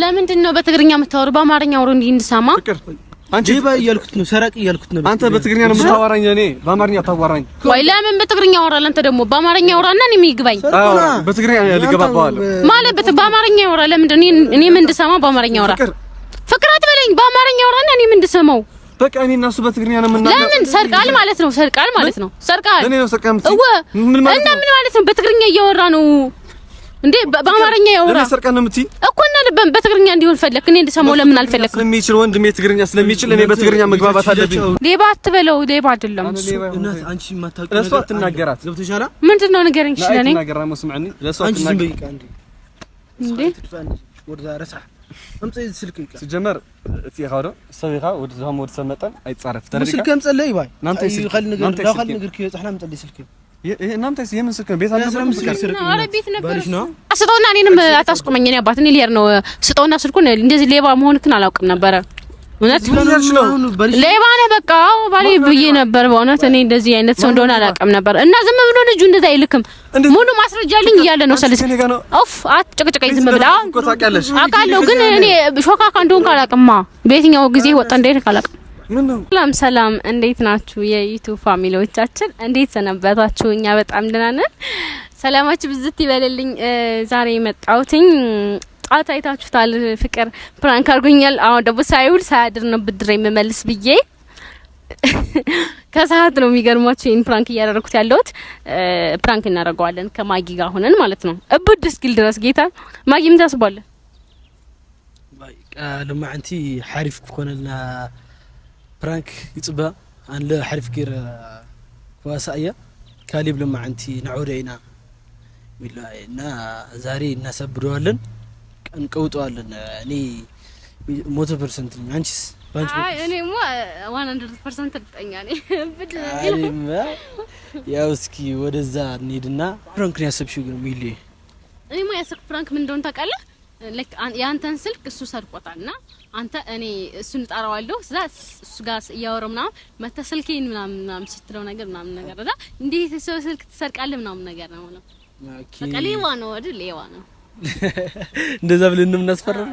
ለምንድን ነው በትግርኛ የምታወሩ? በአማርኛ አውሩ እንዲህ እንድሰማ። ፍቅር አንቺ ሌባ እያልኩት ነው፣ ሰራቂ እያልኩት ነው። አንተ በትግርኛ ነው የምታወራኝ፣ እኔ በአማርኛ ታዋራኝ ወይ? ለምን በትግርኛ አወራለሁ? አንተ ደግሞ በአማርኛ አውራና እኔ የሚግባኝ። አዎ በትግርኛ ልገባባዋለሁ ማለት በአማርኛ አውራ። ለምንድን ነው እኔም እንድሰማ በአማርኛ አውራ? ፍቅር አትበለኝ፣ በአማርኛ አውራና እኔም እንድሰማው። በቃ እኔ እና እሱ በትግርኛ ነው የምናገር። ለምን ሰርቃል ማለት ነው? ሰርቃል ማለት ነው። ሰርቃል እኔ ነው ሰርቃል። ምን ማለት ነው? እና ምን ማለት ነው? በትግርኛ እያወራ ነው እንዴ? በአማርኛ ያወራ ለምን ሰርቃል ነው የምትይ እኮ እና ልበን በትግርኛ እንዲሆን ፈለክ። እኔ እንድሰማው ለምን አልፈለክም? ስለሚችል ወንድሜ ትግርኛ ስለሚችል እኔ በትግርኛ መግባባት አለብኝ። ሌባ አትበለው፣ ሌባ አይደለም እሱ። እናት አንቺ የማታውቂው ለእሷ አትናገራት። ገብቶሻል? ምንድን ነው ንገረኝ። እሺ ለእኔ ለእሷ አንቺ ዝም በይ እንዴ እንዴ ሲጀመር እቲ ኢኻ ዶ ሰብ ኢኻ ወዲ ዝሃም ወዲ ሰብ መጠን አይጻረፍ ስልክ ምፀለይ ባይ ነገር ክበፅሕና ምፀለይ ስልክ እናንተስ የምን ስልክ ነው? ቤት አልነበረም? ቤት ነበር። ስጠውና እኔንም አታስቁመኝ። እኔ አባት እኔ ልሄድ ነው። ስጠውና ስልኩን። እንደዚህ ሌባ መሆንክን አላውቅም ነበረ። እውነት ሌባ ነህ በቃ ባሌ ብዬ ነበር። በእውነት እኔ እንደዚህ አይነት ሰው እንደሆነ አላውቅም ነበር። እና ዝም ብሎ ልጁ እንደዛ አይልክም። ሙሉ ማስረጃ አለኝ እያለ ነው። ሰልስ ኦፍ አትጨቅጭቀኝ ዝም ብለህ አውቃለሁ፣ ግን እኔ ሾካካ እንደሆንክ አላውቅማ። በየትኛው ጊዜ ወጣ እንደሄድክ አላውቅም። ሰላም ሰላም፣ እንዴት ናችሁ የ YouTube family ዎቻችን? እንዴት ሰነበታችሁ? እኛ በጣም ደህና ነን። ሰላማችሁ ብዝት ይበልልኝ። ዛሬ የመጣሁትኝ ጣት አይታችሁታል፣ ፍቅር prank አድርጎኛል። አሁን ደግሞ ሳይውል ሳያድር ነው ብድር የምመልስ ብዬ ከሰዓት ነው የሚገርማችሁ ይሄን prank እያደረኩት ያለሁት። prank እናደርገዋለን ከማጊ ጋር ሆነን ማለት ነው። እብድ እስኪል ድረስ ጌታ ማጊ ምን ታስባለህ? ሎማዓንቲ ሓሪፍ ክኾነልና prank ይፅበ ኣንለ ሓሪፍ ገይረ ክዋሳ እያ ካሊብ ሎማዓንቲ ንዐውደ ኢና እና ዛሬ እናሰብደዋለን፣ እንቀውጠዋለን። እኔ 100% ነኝ። አንቺስ? አይ እኔማ 100% እርግጠኛ ነኝ። ያው እስኪ ወደዛ እንሂድና prank ነው ያሰብሽው ግን ሚሊ? እኔማ ያሰብኩት prank ምን እንደሆነ ታውቃለህ? like የአንተን ስልክ እሱ ሰርቆታልና አንተ እኔ እሱን እጠራዋለሁ እዛ እሱ ጋር እያወራሁ ምናምን መተህ ስልኬን ምናምን ምናምን ስትለው ነገር ምናምን ነገር እዛ እንዴት ሰው ስልክ ትሰርቃለህ ምናምን ነገር ነው ነው። በቃ ሌባ ነው አይደል? ሌባ ነው። እንደዛ ብለን ነው የምናስፈራው።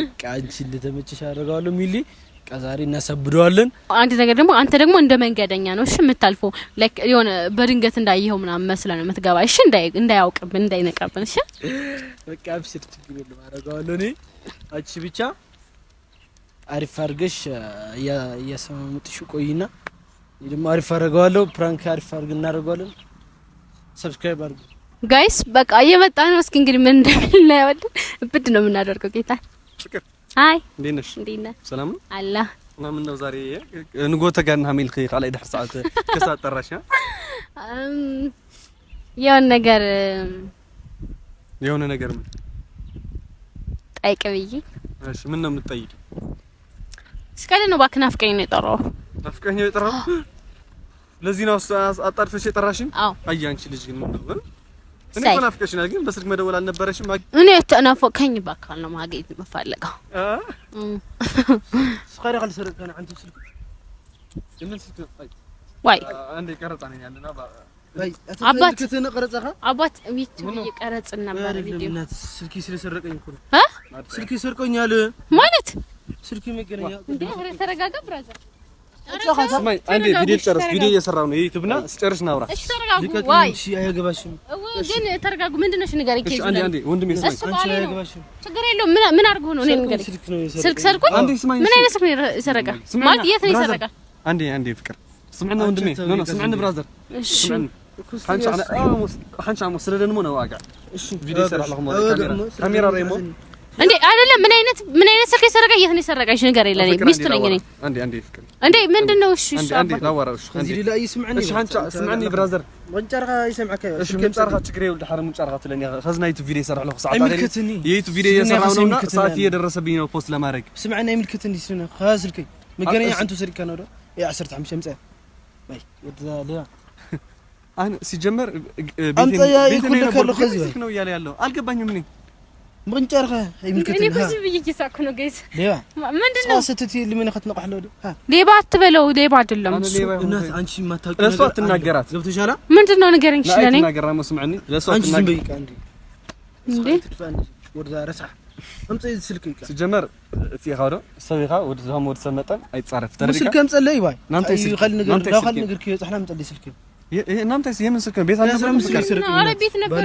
በቃ አንቺ እንደተመቸሽ አደርገዋለሁ ሚሊ። በቃ ዛሬ እናሰብደዋለን። አንድ ነገር ደግሞ አንተ ደግሞ እንደ መንገደኛ ነው እሺ የምታልፈው። like የሆነ በድንገት እንዳየኸው ምናምን መስለህ ነው የምትገባ። እሺ እንዳያውቅብን እንዳይነቃብን። እሺ በቃ አብሽር፣ ችግር የለም አደርገዋለሁ እኔ። አንቺ ብቻ አሪፍ አድርገሽ እያሰማምጥሽ ቆይና እኔ ደግሞ አሪፍ አደርገዋለሁ። prank አሪፍ አድርገን እናደርገዋለን። subscribe አድርጉ guys። በቃ እየመጣ ነው። እስኪ እንግዲህ ምን እንደሚል እናየዋለን። እብድ ነው የምናደርገው ጌታ። አይ እንዴት ነሽ? እንዴት ነህ? ሰላም ነው አላህ እና ምን ነው ዛሬ ንጎ ተጋና ሀሚልክ ካልኣይ ድሕሪ ሰዓት ከሰዓት ጠራሽ? የሆነ ነገር የሆነ ነገር ምን ጠይቅ ብዬ። እሺ ምን ነው የምትጠይቂው? እስካለ ነው እባክህ፣ ናፍቀኝ ነው የጠራው። ናፍቀኝ ነው የጠራው? ለዚህ ነው አጣድፈሽ የጠራሽኝ? አዎ። አይ አንቺ ልጅ ግን ምን ነው እኔ እኮ ናፍቀሽናል፣ ግን በስልክ መደወል አልነበረሽም። እኔ ተናፈቀኝ በአካል ነው ማግኘት የምፈልገው። ዋይ አባት አባት YouTube እየቀረጽን ነበር። ቪዲዮ ስልኬ ስለሰረቀኝ እኮ ነው። ስልኬ ሰርቆኛል ማለት ስልኬ መገናኛ እንዴ! ተረጋጋ brother። ስማኝ አንዴ ቪዲዮ ልጨርስ። ቪዲዮ እየሰራሁ ነው የ YouTube እና ስጨርስ እናውራ። እሺ ተረጋጉ። ዋይ እሺ አያገባሽም ግን ተረጋጉ። ምንድን ነው? እሺ ንገረኝ። እሺ አንዴ አንዴ ወንድሜ ስማኝ። እሱ ባሌ ነው፣ ችግር የለውም። ምን ምን አድርጎ ነው? እኔ ንገረኝ። ስልክ ሰርቆኝ? ምን አይነት ስልክ ነው የሰረቀ? ማለት የት ነው የሰረቀ? አንዴ አንዴ ፍቅር ስምዕና ወንድሜ no no ስምዕኒ brother። እሺ ሓንሻ ስለደንሞ ነው ዋጋ እሺ ቪዲዮ ይሰራል። ካሜራ ራይሞ እንዴ አይደለም። ምን አይነት ምን አይነት ስልክ የሰረቀ? የት ነው የሰረቀ? እሺ ንገረኝ። ለኔ ሚስቱ ነኝ እኔ። አንዴ አንዴ ፍቅር እንዴ ምንድን ነው? እሺ እሺ አንዴ ላወራው። እሺ አንዴ ሌላ ይስምዕኒ። እሺ አንቺ ስምዕኒ brother። ወንጨርኻ ይሰምዐካ። እሺ ምንጨርኻ ችግር የለውም። ድሓር ምንጨርኻ ትለኒ ኸዝና YouTube ቪዲዮ ይሰራል እኮ ሰዓት አይምልከትኒ። የ YouTube ቪዲዮ እየሰራሁ ነውና ሰዓት እየደረሰብኝ ነው post ለማድረግ። ስምዐኒ አይምልከትኒ። ስነ ኸ ስልከይ መገናኛ አንቱ ስልካ ነው ዶ 15 ምጽአ ባይ ወዳ ሌላ አሁን ሲጀመር ቤቴ ቤቴ ነው እያለ ያለው አልገባኝም እኔ ምንጨርኸ አይምልከትኒ። እኔ እኮ ዝም ብዬ እየሳቅኩ ነው guys። ሌባ ምንድን ነው? ስትት ልምን ክትነቅሕ ዶ ሌባ አትበለው፣ ሌባ አይደለም እሱ። እናት አንቺ የማታውቂው ለእሷ አትናገራት። ገብቶሻል? ምንድን ነው ንገረኝ። እሺ ለእኔ አትናገራ። ስምዕኒ ለእሷ አንቺ ዝም በይ። አንዴ እንዴ ወደዛ ረሳሕ አምፀ ስልክ ይቃ ሲጀመር እቲ ኢኻ ዶ ሰብ ኢኻ ወዲ ዝሃም ወዲ ሰብ መጠን ኣይጻረፍ ተረዲካ ስልክ አምፀለይ ባይ ናንተ ስልክ ኻሊ ነገር ኻሊ ነገር ከይበፅሕና አምፀለይ ስልክ እናንተ የምን ስልክ ነው? ቤት አልነበረም። ቤት ነበር።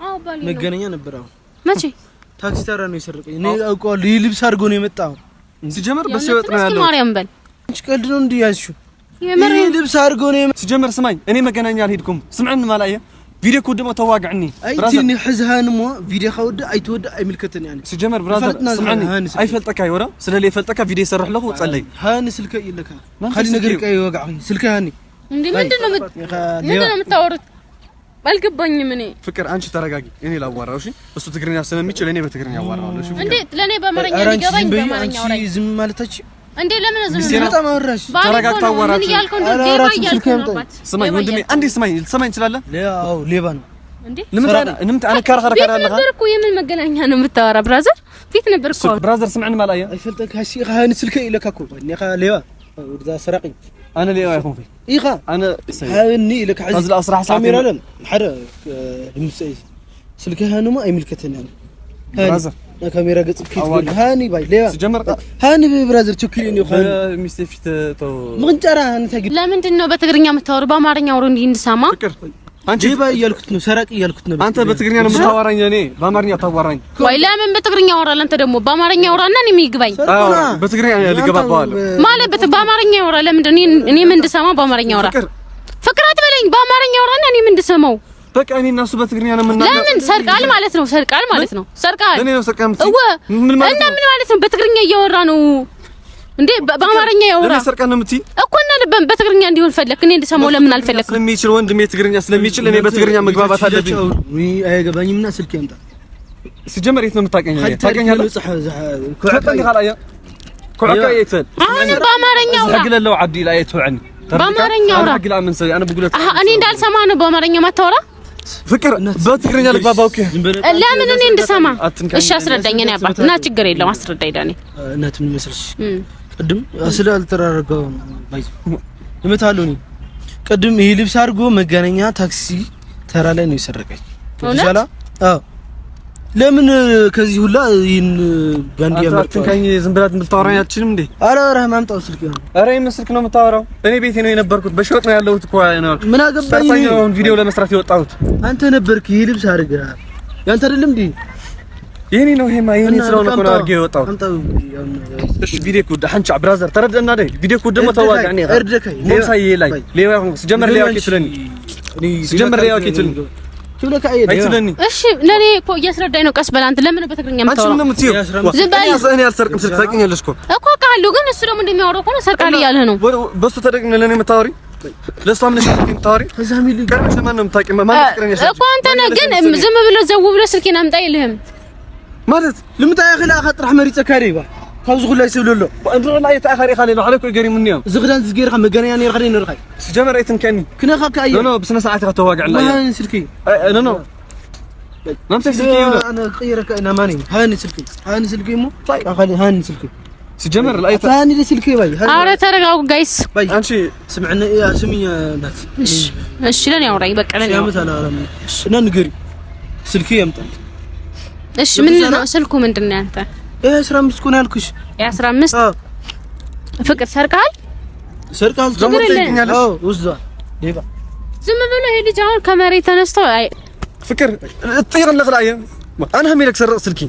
አዎ መገናኛ ነበር። አሁን መቼ ታክሲ ተራ ነው የሰረቀኝ። እኔ አውቀዋለሁ። ይህ ልብስ አድርጎ ነው የመጣው። ሲጀመር በሲወጥ ነው ያለው። ማርያም በል አንቺ ቀልድ ነው እንዴ ያዝሽው? ይህ ልብስ አድርጎ ነው ሲጀመር። ስማኝ፣ እኔ መገናኛ አልሄድኩም። ስምዕን ማላየ ቪዲዮ ኮድ ደግሞ ተዋግዕኒ ኣይትኒ ሕዝሃን ሞ ቪዲዮ ከውድ ኣይትወድ ኣይምልከትን ያኒ ሲጀመር ብራዘር ስምዕኒ ኣይፈልጠካ ይወራ ስለለይ ፈልጠካ ቪዲዮ ይሰርሕ ለኹ ጸለይ ሃኒ ስልከ ይለካ ካሊ ነገር ቀይ ወጋዕ ስልከ ሃኒ እንዴ ምንድነው ምንድነው የምታወሩት? አልገባኝም። እኔ ፍቅር አንቺ ተረጋጊ፣ እኔ ላዋራው። እሺ እሱ ትግርኛ ስለሚችል እኔ በትግርኛ አዋራዋለሁ። እሺ እንዴ ለኔ በአማርኛ ሊገባኝ በአማርኛ አውራኝ። ዝም ማለታች እንዴ ለምን ዝም በጣም አወራሽ። ተረጋግታ አዋራች። ምን እያልከው እንደ ሌባ እያልከው ነው። ስማኝ ወንድሜ፣ አንዴ ስማኝ፣ ልትሰማኝ ትችላለህ? አዎ ሌባ ነው እንዴ ንምንታይ ኣነ ከራኸረካ ኣለኻ ነበር እኮ የምን መገናኛ ነው የምታወራ? brother ፊት ነበር እኮ brother ስምዕኒ ማላየ ኣይፈልጠካ እሺ ሃኒ ስልከ ኢለካ እኮ እኔኻ ሌባ ወደዛ ሰራቂ ኣነ ሌባ ይኹንኩ ኢኻ ኣነ ሃኒ ኢለካ ሕዚ ኣስራሕ ሰዓት ካሜራ ለም ሓደ ድምፂ ስልከ ሃኒማ ኣይምልከተኒ brother ካሜራ ገጽ ከይትብል ሃኒ ባይ ሌባ ሲጀመር ሃኒ brother ቸኩል ነው ሃኒ ሚስቴ ፊት ተው ምንጨራ አንተ ግን ለምንድን ነው በትግርኛ የምታወሩ? በአማርኛ አውሩ እንዲህ እንድሰማ። ፍቅር አንቺ ሌባ እያልኩት ነው፣ ሰራቂ እያልኩት ነው። አንተ በትግርኛ ነው የምታወራኝ፣ እኔ በአማርኛ ታዋራኝ ወይ? ለምን በትግርኛ አወራለሁ? አንተ ደግሞ በአማርኛ አውራና እኔ የሚግባኝ። አዎ በትግርኛ ልገባባዋለሁ ማለት በአማርኛ አውራ። ለምንድን ነው እኔም እንድሰማ በአማርኛ አውራ? ፍቅር አትበለኝ፣ በአማርኛ አውራና እኔም እንድሰማው። በቃ እኔ እና እሱ በትግርኛ ነው የምናገር። ለምን ሰርቃል ማለት ነው? ሰርቃል ማለት ነው። ሰርቃል እኔ ነው ሰርቃል ምን ማለት ነው? እና ምን ማለት ነው? በትግርኛ እያወራ ነው እንዴ? በአማርኛ ያወራ ለምን ሰርቃል ነው የምትይ እኮ እና በትግርኛ እንዲሆን ፈለክ? እኔ እንድሰማው ለምን አልፈለክም? ስለሚችል ወንድሜ ትግርኛ ስለሚችል እኔ በትግርኛ መግባባት አለብኝ። ወይ አይገባኝምና ስልክ ያምጣ። ሲጀመር የት ነው የምታውቀኝ? ታውቀኛለህ? ኩዕካ ይተል አሁን በአማርኛ አውራ። አግለለው ዓዲ ላይ ተውዕኒ በአማርኛ አውራ። እኔ እንዳልሰማ ነው በአማርኛ ማታወራ ፍቅር በትግርኛ ልግባባው። okay ለምን እኔ እንድሰማ? እሺ አስረዳኝ። እኔ አባት እና ችግር የለውም አስረዳኝ። ዳኒ እናት ምን መሰለሽ ቅድም ስለ አልተራረገው ባይዝ እመታለሁ እኔ ቅድም ይሄ ልብስ አድርጎ መገናኛ ታክሲ ተራ ላይ ነው የሰረቀኝ። እውነት? አዎ። ለምን ከዚህ ሁላ ይሄን ጋንዲ ያመጣው? አትንካኝ። ዝም ብላ ልታወራኝ አትችልም እንዴ? አረ አረ ማምጣው ስልክ ነው። አረ የምን ስልክ ነው የምታወራው? እኔ ቤቴ ነው የነበርኩት፣ በሸወጥ ነው ያለሁት እኮ ነው። ምን አገባኝ? አሁን ቪዲዮ ለመስራት የወጣሁት አንተ ነበርክ። ይሄ ልብስ አድርገህ ያንተ አይደለም እንዴ? የኔ ነው። ይሄማ የኔ ስለሆነ እኮ ነው አድርጌ የወጣሁት። እሺ ቪዲዮ ኩድ ሓንቻ brother ተረድአና ደይ ቪዲዮ ኩድ ደሞ ተዋጋዕኒ ሞሳይ ላይ ሌባ ሲጀመር ሌባ ኪትለኒ ሲጀመር ሌባ ኪትለኒ አይትለኒ። እሺ ለኔ እኮ እያስረዳኝ ነው። ቀስ በል አንተ። ለምን በትግርኛ የምታወራው? ዝም በል። እኔ አልሰርቅም ስልክ ታውቂኛለሽ እኮ እኮ አውቃለሁ፣ ግን እሱ ደግሞ እንደሚያወራው እኮ ነው ሰርቃል እያለህ ነው። በእሱ ተደግመህ ለኔ የምታወሪ ለእሷ ምንሽ የምታወሪ ቀርበሽ ለማን ነው የምታውቂው? ማን ፍቅረኛሽ እኮ አንተ ነህ። ግን ዝም ብሎ ዘው ብሎ ስልኬን አምጣ ይልህም ማለት ልምጣ ያኽል ኣኻ ጥራሕ መሪፀካ ደ ይባ ካብዚ ኩላ ይስብል ኣሎ እንድረላ የተኣኸሪ ኢኻ ሌሎ ሓደ ኮ ገሪሙኒ እዮም እዚ ክዳን ዝገይርካ መገናኛ ነርካ ደ ነርካ ሲጀመር ኣይትንከኒ ክነኻካ እየ no ብስነ ስርዓት ኢኻ ተዋግዐላ ሃኒ ስልኪ no no ናምታይ ስልኪ እዩ ኣነ ክቅይረካ ናማን እዩ ሃኒ ስልኪ ሃኒ ስልኪ እሞ ሃኒ ስልኪ ሲጀመር ሃኒ ስልኪ ባይ አረ ተረጋጉ guys። አንቺ ስምዕኒ ስምኝ እናት እሺ እሺ ለኔ አውራኝ በቃ ለኔ አውራኝ እና ንገሪ ስልኪ ያምጣል እሺ ምንድን ነው ስልኩ? ምንድን ነው ያንተ? 15 እኮ ነው ያልኩሽ። 15 ፍቅር ሰርቀሃል? ሰርቀሃል። ዝም ብሎ ይሄ ልጅ አሁን ከመሬት ተነስቶ አይ ፍቅር እጥይር ለኽላየ ኣነ ከመይ ኢለ ክሰርቕ ስልኪ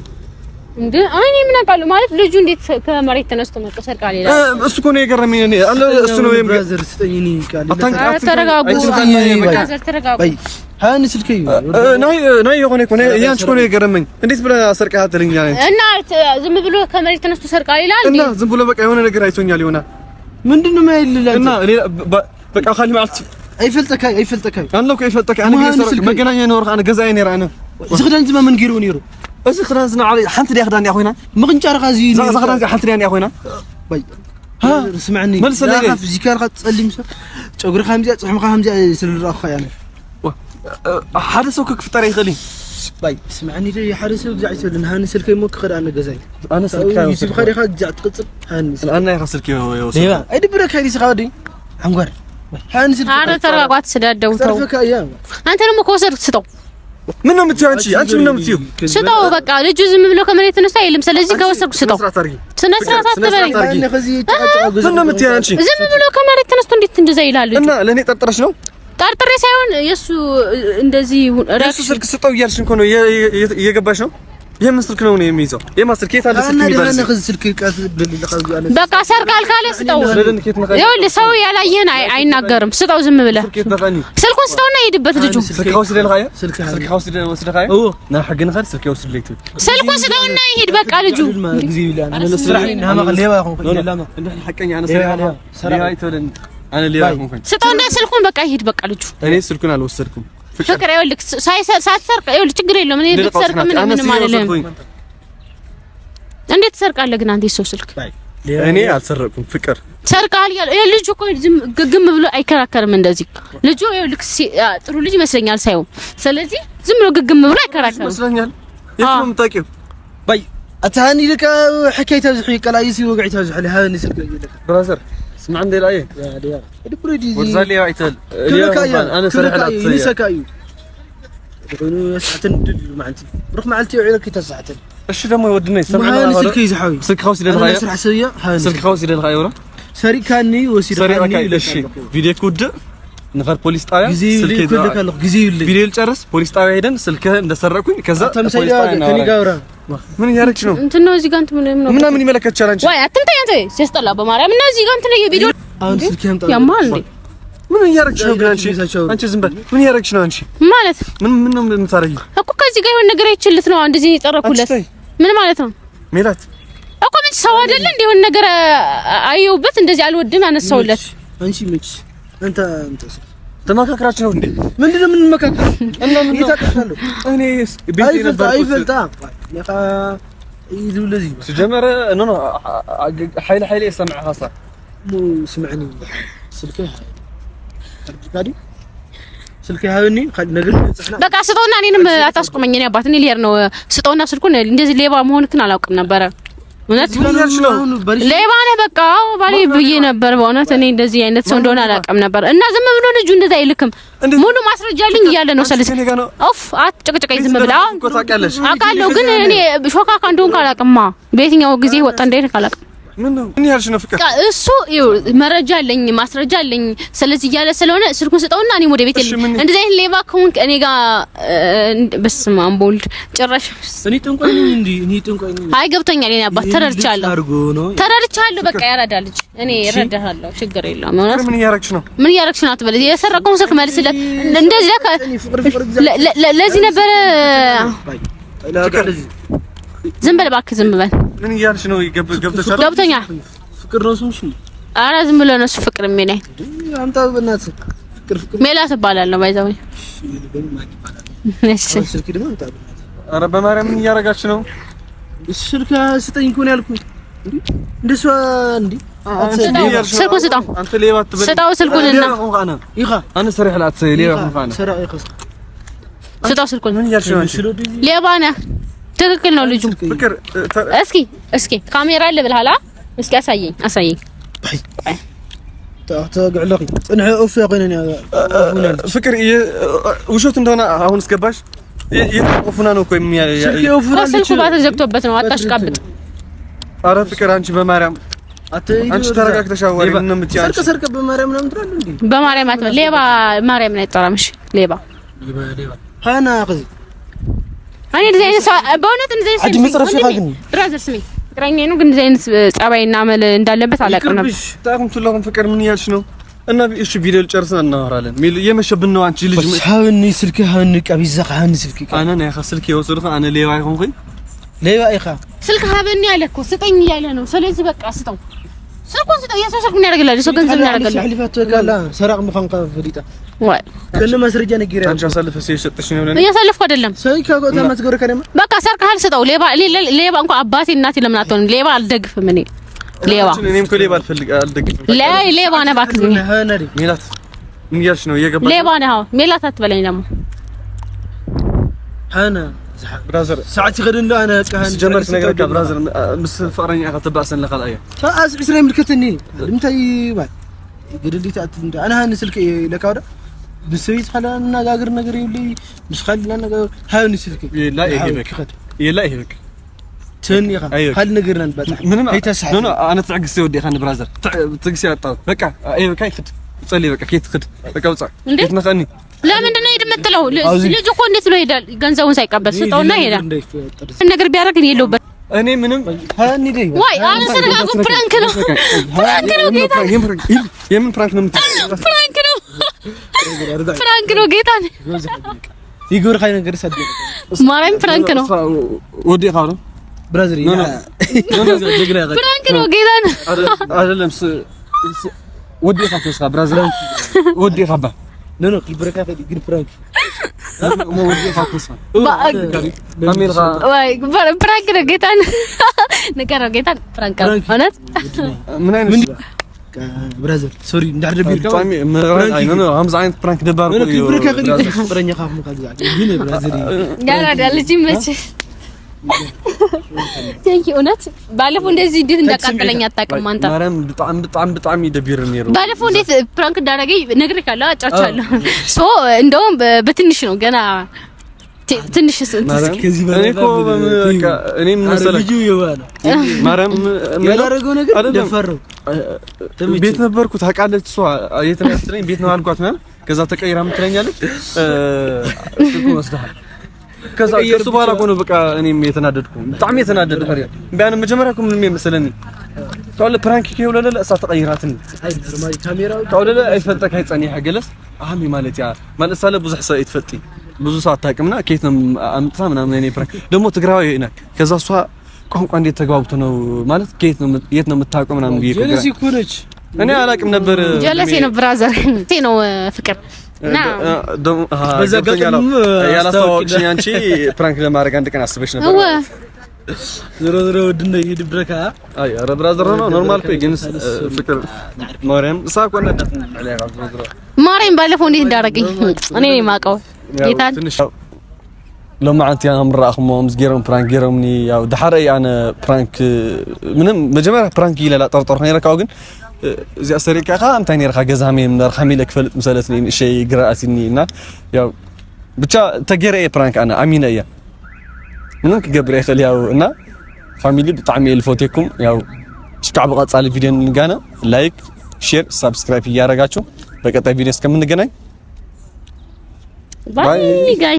እንዴ? አይ እኔ ምን አውቃለሁ ማለት ልጁ እንዴት ከመሬት ተነስቶ መጥቶ ሰርቃል ይላል። እሱ እኮ ነው የገረመኝ። እኔ እሱ ነው brother ስጠኝ። እኔ ቃል ተረጋጉ፣ brother ተረጋጉ። ሃኒ ስልክ ናይ ናይ የሆነ እኮ ነው ያንቺ እኮ ነው የገረመኝ። እንዴት ብለህ ሰርቀሃት ትለኛለህ? እና ዝም ብሎ ከመሬት ተነስቶ ሰርቃል ይላል እና ዝም ብሎ በቃ የሆነ ነገር አይቶኛል ይሆናል። ምንድን ነው የማይልህ እና ሌላ በቃ ካሊ ማለት ኣይፈልጠካይ ኣይፈልጠካይ ኣነ እኮ ኣይፈልጠካይ ኣነ መገናኛ ነበርኩ ኣነ ገዛእየ ነይረ ኣነ እዚ ክዳን ዝማ መን ገይርዎ ነይሩ? እዚ ክዳን ዝና ሓንቲ ድያ ክዳን እያ ኮይና ምቕንጫርካ እዚ እዛ ክዳን እዚኣ ሓንቲ ድያ እኒኣ ኮይና ባይ ስምዐኒ መልሰለይ ፊዚካልካ ፀሊም ሰብ ጨጉርካ ከምዚኣ ፅሕምካ ከምዚኣ ስለዝረኣኹካ እያ ሓደ ሰብ ክፍጠር ይኽእል እዩ ባይ ስምዐኒ ሓደ ሰብ ግዛዕ ይሰልን ሃኒ ስልከይ ሞ ክኸድ ኣነ ገዛይ ኣነ ስልካ ዩቲብ ኸዲኻ ግዛዕ ትቅፅል ሃኒ ኣነ ኢኻ ስልኪ ይወስድ ኣይድብረካ ዲስኻ ወዲ አንጓር ሃኒ ስልኪ አረ ተረጋጓ፣ አትስዳደቡ። ተው አንተ ደግሞ ከወሰድክ ስጠው። ምን ነው የምትይው አንቺ? አንቺ ምን ነው የምትይው? ስጠው በቃ ልጁ ዝም ብሎ ከመሬት ተነስቶ አይልም። ስለዚህ ከወሰድኩ ስጠው። ስነ ስርዓት አትበለኝ። ምን ነው የምትይው አንቺ? ዝም ብሎ ከመሬት ተነስቶ እንዴት እንደዛ ይላል? እና ለኔ ጠርጥረሽ ነው? ጠርጥሬ ሳይሆን የሱ እንደዚህ የሱ ስልክ ስጠው እያልሽ እኮ ነው እየገባሽ ነው። የምን ስልክ ነው የሚይዘው? የማን ስልክ? የት አለ ስልክ የሚባል ስልክ? በቃ ሰርቃል ካለ ስጠው። ይኸውልህ ሰው ያላየህን አይናገርም። ስጠው ዝም ብለህ ስልኩን ስጠውና ይሄድበት ልጁ። ስልኩን ስጠውና ይሄድ በቃ ልጁ። ስጠውና ስልኩን በቃ ይሄድ በቃ ልጁ። እኔ ስልኩን አልወሰድኩም። ፍቅር ይኸውልህ ሳትሰርቅ ይኸውልህ ችግር የለውም። እኔ ብትሰርቅ ምን ምንም አልልህም። እንዴት ትሰርቃለህ ግን አንተ የሰው ስልክ? እኔ አልሰረቅኩም። ፍቅር ሰርቀሃል እያለ ይኸውልህ ልጁ እኮ ዝም ግግም ብሎ አይከራከርም። እንደዚህ ልጁ ይኸውልህ ጥሩ ልጅ ይመስለኛል ሳይሆን፣ ስለዚህ ዝም ብሎ ግግም ብሎ አይከራከርም ይመስለኛል። የት ነው የምታውቂው? ባይ أتهاني لك حكاية تزحي قلايسي وقعي تزحي هاني سلك لك brother ስምዕ እንደ ላይ ወርዛሊ አይተል انا ሰሪሕ ላትሰያ እሺ ደግሞ ወድነ ይሰማል። ስልክ ይዝሐዊ ስልክ ኸውስ ይደልኻዮ ስራሕ ሰብያ ስልክ ኸውስ ይደልኻዮ ወራ ሰሪካኒ ወሲድካኒ። እሺ ቪዲዮ ኩድ ንኸር ፖሊስ ጣቢያ ስልክ ይልካለሁ ጊዜ ይልኝ ቪዲዮ ልጨርስ ፖሊስ ጣቢያ ሄደን ስልክህ እንደሰረኩኝ ከዛ ፖሊስ ጣቢያ ምን እያደረግሽ ነው? እንትን ነው እዚህ ጋር እንትን ምን ነው ምን ይመለከትሻል አንቺ? ወይ አትምታኝ አንተ ሲያስጠላ በማርያም እና እዚህ ጋር እንትን የቪዲዮ አሁን ስልክ ያምጣ ያማል እንዴ? ምን እያደረግሽ ነው ግን አንቺ? አንቺ ዝም በል። ምን እያደረግሽ ነው አንቺ? ማለት ምን ምን ነው የምታረጊው እኮ ከዚህ ጋር የሆነ ነገር አይችልት ነው እንደዚህ የጠረኩለት ምን ማለት ነው? ሜላት እኮ ምን ሰው አይደለ እንደ የሆነ ነገር አየሁበት እንደዚህ አልወድም አነሳሁለት። አንቺ መች አንተ አንተ ተመካክራችሁ ነው እንዴ? ምንድን ነው የምንመካከረው? እና ምን ነው እኔ ቤቴ ነበር አይፈልጣ ሲጀመር no no ኃይለ ኃይለ የሰምዐ ኻሳ ስምዐኒ ስልክ ስልክ ሃብኒ ነገር በቃ ስጠውና እኔንም አታስቆመኝ። እኔ አባት እኔ ልሄድ ነው። ስጠውና ስልኩን እንደዚህ ሌባ መሆንክን አላውቅም ነበረ። እውነት ሌባ ነህ በቃ ባሌ ብዬ ነበር። በእውነት እኔ እንደዚህ አይነት ሰው እንደሆነ አላውቅም ነበር። እና ዝም ብሎ ልጁ እንደዛ አይልክም። ሙሉ ማስረጃ አለኝ እያለ ነው። ሰለስ ኦፍ አትጨቅጭቀኝ ዝም ብለህ አሁን አውቃለሁ፣ ግን እኔ ሾካካ እንደሆንክ አላውቅማ። በየትኛው ጊዜ ወጣ እንደሄድክ አላውቅም። ምን ነው ምን ያልሽ ነው ፍቅር? እሱ መረጃ አለኝ ማስረጃ አለኝ ስለዚህ እያለ ስለሆነ ስልኩን ስጠውና እኔም ወደ ቤት እንደዚህ አይነት ሌባ ከሆንክ እኔ ጋር በስመ አብ ወልድ ጭራሽ እኔ ጥንቆይ ነኝ እንዴ? እኔ ጥንቆይ ነኝ። አይ ገብቶኛል። እኔ አባት ተረድቻለሁ፣ ተረድቻለሁ። በቃ ያራዳ ልጅ እኔ እረዳሃለሁ፣ ችግር የለውም። እውነት ምን እያረግሽ ነው? ምን እያረግሽ ነው አትበል። የሰረቀውን ስልክ መልስለት። እንደዚህ ለዚህ ነበረ። ዝም በል እባክህ፣ ዝም በል። ምን እያልሽ ነው? ገብቶሻል? ገብቶኛል። ፍቅር ነው ስምሽ? ኧረ ዝም ብሎ ነው እሱ ፍቅር የሚለኝ። አምጣ በእናትህ። ፍቅር ፍቅር ሜላት እባላለሁ። by the way እሺ። ኧረ በማርያም ምን እያደረጋችሁ ነው? ስልክ ስጠኝ እኮ ነው ያልኩህ። እንደሷ እንዴ ስልኩን ስጠው፣ ስጠው ስልኩን ስጠው ስልኩን። ሌባ ነህ። ትክክል ነው ልጁ። እስኪ እስኪ ካሜራ አለ ብለሃል። እስኪ አሳየኝ አሳየኝ። ፍቅር ውሸት እንደሆነ አሁን እስገባሽ። የኦፉና ነው እኮ ስልኩ ባትሪ ዘግቶበት ነው። አታሽቃብጥ። ኧረ ፍቅር አንቺ በማርያም አንቺ ተረጋግተሽ አዋሪ። ምን ነው የምትይው? ሰርቅ ሰርቅ በማርያም ነው የምትለው እንዴ? በማርያም አትበል። ሌባ ማርያም አይጠራም። እሺ ሌባ ሃና ኸዚ እኔ እንደዚህ አይነት ሰው በእውነት እንደዚህ አይነት brother ስሚ፣ ፍቅረኛዬ ነው ግን እንደዚህ አይነት ጸባይና አመል እንዳለበት አላውቅም ነበር። ታኩም ትለኩም ፍቅር ምን እያልሽ ነው? እና እሺ ቪዲዮ ልጨርስና እናወራለን። የመሸብን ነው። አንቺ ልጅ ሃውኒ ስልክ ሃውኒ ቀቢዛ ሃውኒ ስልክ ኣነ ናይ ስልክ የወሰድኩ ኣነ ሌባ ይኹንኩ ሌባ ኢኻ ስልክ ሃበኒ አለ እኮ ስጠኝ እያለ ነው። ስለዚህ በቃ ስጠው፣ ስልኩን ስጠው። የሰው ስልክ ምን ያደርግልሃል? የሰው ገንዘብ ምን ያደርግልሃል? ሕሊፋት ካላ ሰራቅ ምዃንካ ፈሊጣ ወይ ከነ ማስረጃ ነገር አንቺ አሳልፈሽ የሰጠሽ ነው። ለኔ እያሳለፍኩ አይደለም። በቃ ሰርቀሃል፣ ስጠው። ሌባ ሌባ እንኳን አባቴ እናቴ ለምን አትሆንም? ሌባ አልደግፍም እኔ ሌባ። እኔም እኮ ሌባ አልፈልግ አልደግፍም። ሌባ ነህ እባክህ። ሜላት ምን እያልሽ ነው? እየገባሽ ሌባ ነህ። አዎ ሜላት አትበለኝ ደግሞ ኣነ brother ሰዓት ይኸድን ኣነ ጀመርት ነገር brother ምስ ፍቅረኛ ኢኻ ትባእሰን ለካልኣ እያ ኣዝ ዕስራ ይምልከተኒ ንምንታይ ባል ገደል ኣነ ሃኒ ስልኪ ለካ ወዳ ብሰይት ሐላ እናጋግር ነገር ይብሊ ምስ ኻልና ነገር ሃዩኒ ስልክ የላ ይሄበክ የላ ይሄበክ ትህኒ ኢኻ ካልእ ነገርና ንበፅሕ ምንም no no ኣነ ትዕግስቲ ወዲእኻ ን brother ትዕግስቲ ያጣሁት በቃ ይሄበካ ይኽድ ጸልይ በቃ ከየት ትኽድ በቃ ውፃእ ከየት ነኸኒ ለምንድን ነው ሂድ የምትለው? ልጅ እኮ እንዴት ነው ይሄዳል? ገንዘቡን ሳይቀበል ስጠውና ይሄዳል። ነገር ቢያደርግ እኔ የለሁበት። እኔ ምንም ወይ አነሰረጋጉ prank ነው፣ prank ነው ጌታ። የምን prank ነው የምትለው? prank ነው፣ prank ነው ጌታ። ይግብር ካይ ነገር ሰድ ማርያም prank ነው። ወዲኻ ነው brother፣ prank ነው ጌታ አይደለም። ወዲኻ ተስኻ brother፣ ወዲኻ ባ no no ክልብረካ ግን prank prank ነው ጌታን ንገረው። ጌታን prank ነው እውነት። ምን አይነት brother sorry ከምዚ ዓይነት prank ደባር ልጅ ይመችህ። thank you እውነት ባለፈው እንደዚህ እንዴት እንዳቃጠለኝ አታውቅም አንተ። ማርያም በጣም በጣም በጣም ይደብር ነው። ባለፈው እንዴት prank እንዳደረገኝ ነግሬካለሁ፣ አጫውቻለሁ። so እንደውም በትንሽ ነው ገና ትንሽ ከዚህ በላይ እኮ በቃ እኔ ምን መሰለህ ልጁ ይዋላ ማርያም ያላደረገው ነገር ደፈረው። ቤት ነበርኩ ታውቃለች። እሷ የት ነው ስትለኝ ቤት ነው አልኳት ምናምን። ከዛ ተቀይራ ምን ትለኛለች? ስልኩን ወስደሃል ከዛ ከሱ በኋላ እኮ ነው በቃ እኔም የተናደድኩ በጣም የተናደድኩ። ቢያን መጀመሪያ እኮ ምንም የመሰለኝ ታውለ prank ከይውለለ እሳ ተቀይራትን ታውለለ አይፈልጠካ ይጸኒሐ ገለስ አህሚ ማለት ያ ማለት ሳለ ብዙ ሰው ይትፈልጢ ብዙ ሰው አታውቅምና ከየት ነው አምጥታ ምናምን። እኔ prank ደግሞ ትግራዊ ናት። ከዛ እሷ ቋንቋ እንዴት ተግባብቶ ነው ማለት ከየት ነው የት ነው የምታውቀው ምናምን ብዬ ጀለሴ እኮ ነች። እኔ አላውቅም ነበር። ጀለሴ ነው brother ነው ፍቅር ያላስተዋወቅሽኝ አንቺ prank ለማድረግ አንድ ቀን አስበሽ ነበር። ዞሮ ዞሮ ውድነ ይድብረካ። አይ ኧረ brother ነው normal እኮ ግን ፍቅር ማርያም ሳኮና ማርያም ባለፈው እንዴት እንዳደረገኝ እኔ ነኝ የማውቀው። ጌታን ሎማዓንቲ ምራእኹሞ ምስ ገይሮም prank ገይሮምኒ ያው ድሓረይ ኣነ prank ምንም መጀመርያ prank ኢለ ላጠርጠርኩ ነይረ ካብኡ ግን እዚኣ ሰሪቅካ ኢኻ እንታይ ነርካ ገዛ መ ነርካ ሚለ ክፈልጥ ምሰለትኒ ንእሸይ ግራእትኒ እና ያው ብቻ ተገይረ እየ prank ኣነ ኣሚነ እየ ምንም ክገብር ይኽእል ያው እና family ብጣዕሚ እየ ዝፈትየኩም። ያው እስካዕ ብቐፃሊ ቪድዮ ንጋነ like፣ share፣ subscribe እያደረጋችሁ በቀጣይ ቪዲዮ እስከምንገናኝ bye guys።